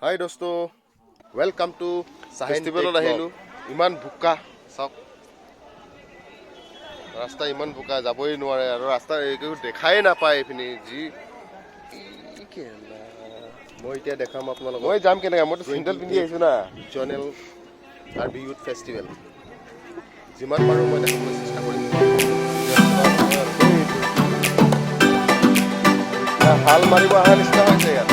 হাই দোস্ত, welcome to ফেষ্টিভেলত আহিলোঁ। ইমান বোকা, চাওক ৰাস্তা ইমান বোকা, যাবই নোৱাৰে আৰু ৰাস্তা একো দেখাই নাপায় এইপিনি। যি ই কেলা। মই এতিয়া দেখাম আপোনালোকক মই যাম কেনেকৈ। মইতো চেণ্ডেল পিন্ধি আহিছোঁ না। ৰিজনেল কাৰ্বি ইউথ ফেষ্টিভেল, যিমান পাৰোঁ মই দেখাবলৈ চেষ্টা কৰিম। হাল মাৰিব অহা নিচিনা হৈছে ইয়াত।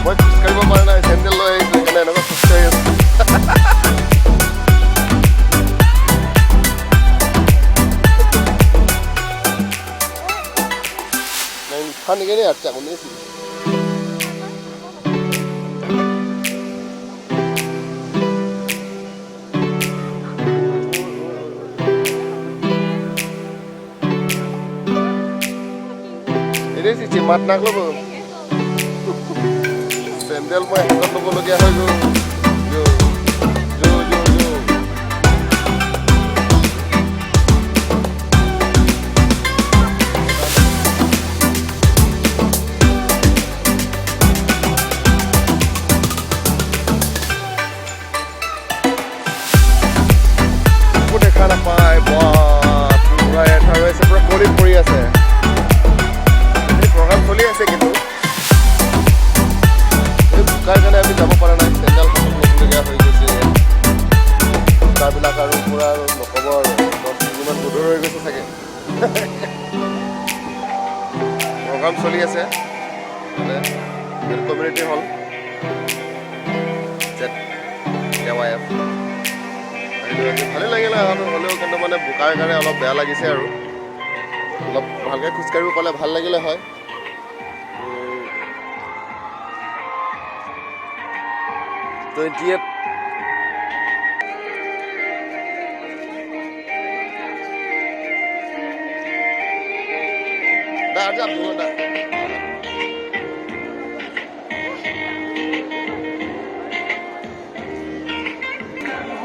মই খোজকাঢ়িব পৰা নাই, চেণ্ডেল লৈ আহিছোঁ, সেইকাৰণে এনেকুৱা খোজকাঢ়ি আছোঁ। Nang ni arca ko sih. Ini si cimat nak ল'ব। চেণ্ডেল মই হাতত ল'বলগীয়া হৈ গ'ল। যো যো যো যো। একো দেখা নাপায়। বাহ, পুৰা এন্ধাৰ হৈ আছে, পুৰা কুঁৱলী পৰি আছে। প্ৰগ্ৰাম চলি আছে, কিন্তু এই বোকাৰ কাৰণে আমি যাব পৰা নাই। চেণ্ডেল হাতত ল'বলগীয়া হৈ গৈছে। জোতাবিলাক আৰু পুৰা আৰু নক'ব আৰু, 10 কেজিমান গধুৰ হৈ গৈছে চাগে। প্ৰগ্ৰাম চলি আছে মানে community hall Z K Y F. আহিলোঁ আজি, ভালেই লাগিলে অহাটো হ'লেও, কিন্তু মানে বোকাৰ কাৰণে অলপ বেয়া লাগিছে আৰু অলপ ভালকৈ খোজকাঢ়িব পালে ভাল লাগিলে হয়। 28। দা যা দা।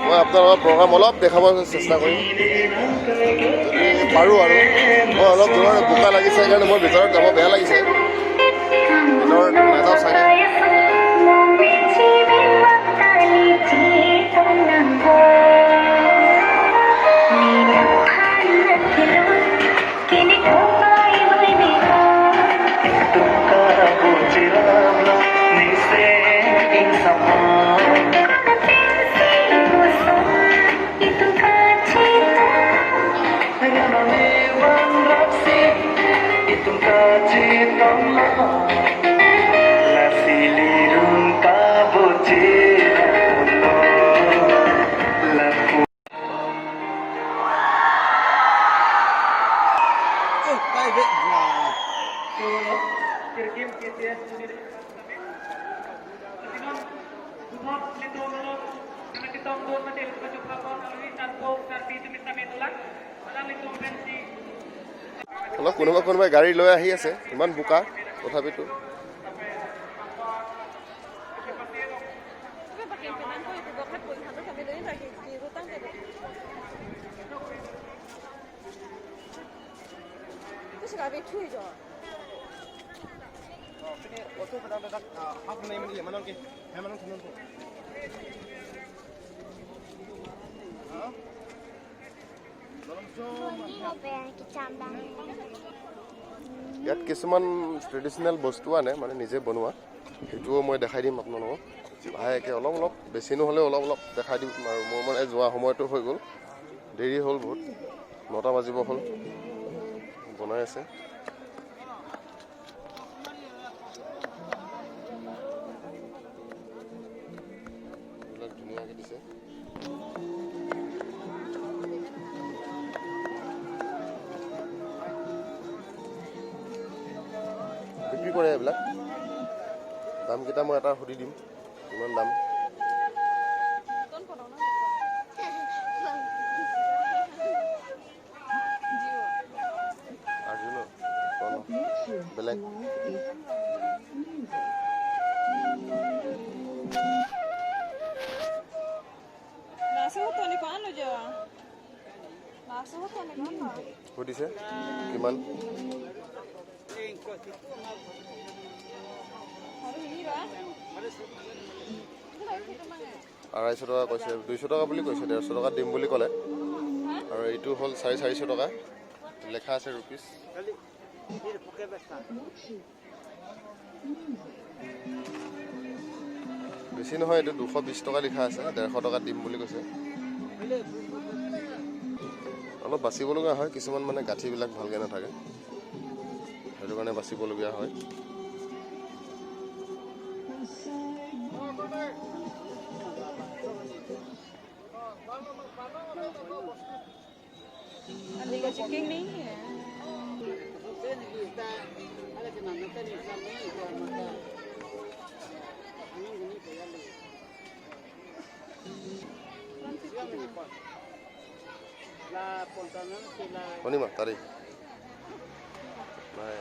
মই আপোনালোকৰ প্ৰগ্ৰাম অলপ দেখাব চেষ্টা কৰিম যদি পাৰোঁ। আৰু মই অলপ দূৰৰ, বোকা লাগিছে, সেইকাৰণে মই ভিতৰত যাব বেয়া লাগিছে। ভিতৰত নাযাওঁ চাগে। অলপ কোনোবা কোনোবাই গাড়ী লৈ আহি আছে। ইমান বোকা তথাপিতো। ইয়াত কিছুমান ট্ৰেডিশ্যনেল বস্তু আনে, মানে নিজে বনোৱা, সেইটোও মই দেখাই দিম আপোনালোকক লাহেকৈ। অলপ অলপ, বেছি নহ'লেও অলপ অলপ দেখাই দিম। আৰু মোৰ মানে যোৱা সময়টো হৈ গ'ল, দেৰি হ'ল বহুত, 9টা বাজিব হ'ল। বনাই আছে। এইবিলাক ধুনীয়াকৈ দিছে। বিক্ৰী কৰে এইবিলাক। দামকেইটা মই এটা সুধি দিম, কিমান দাম। বেলেগ। সুধিছে কিমান। 250 টকা কৈছে, 200 টকা বুলি কৈছে, 150 টকা দিম বুলি ক'লে। আৰু এইটো হ'ল 450 টকা, লেখা আছে ৰুপিজ। বেছি নহয়, এইটো 220 টকা লিখা আছে, 150 টকা দিম বুলি কৈছে। অলপ বাচিব লগা হয়, কিছুমান মানে গাঁঠিবিলাক ভালকৈ নাথাকে, সেইটো কাৰণে বাচিবলগীয়া হয়। Onima, tari. নাই।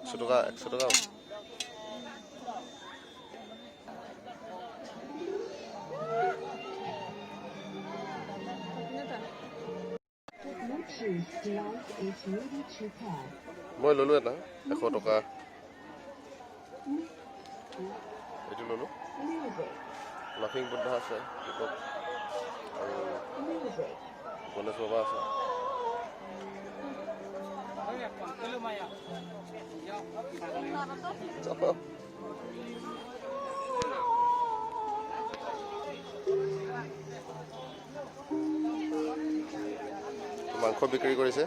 100 টকা, 100 টকা। মই ল'লোঁ এটা 100 টকা, এইটো ল'লোঁ। লাফিং বুদ্ধা আছে, দীপক আৰু গণেশ বাবা আছে। মাংস বিক্ৰী কৰিছে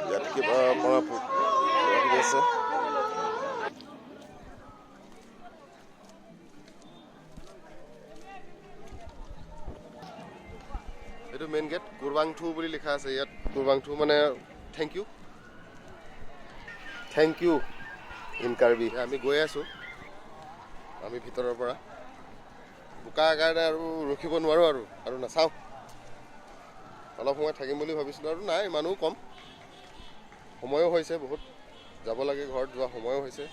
ইয়াত, কিবা পৰা আছে। এইটো মেইন গেট, কুৰবাংথু বুলি লিখা আছে ইয়াত। কুৰবাংথু মানে thank you, thank you in Karbi. আমি গৈ আছোঁ, আমি ভিতৰৰ পৰা বোকাৰ কাৰণে আৰু ৰখিব নোৱাৰোঁ আৰু নাচাওঁ। অলপ সময় থাকিম বুলি ভাবিছিলোঁ আৰু নাই, ইমানো কম সময়ো হৈছে, বহুত যাব লাগে, ঘৰত যোৱা সময়ো হৈছে।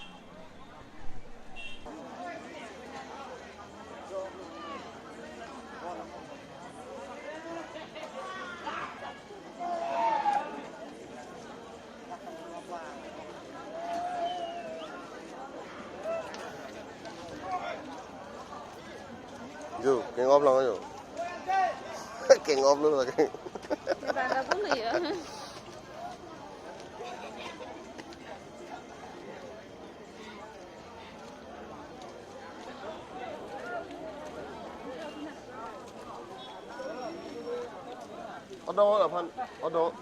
Jo, keng off lang jo. Keng off luôn rồi. Ở đâu là phân? Ở đâu?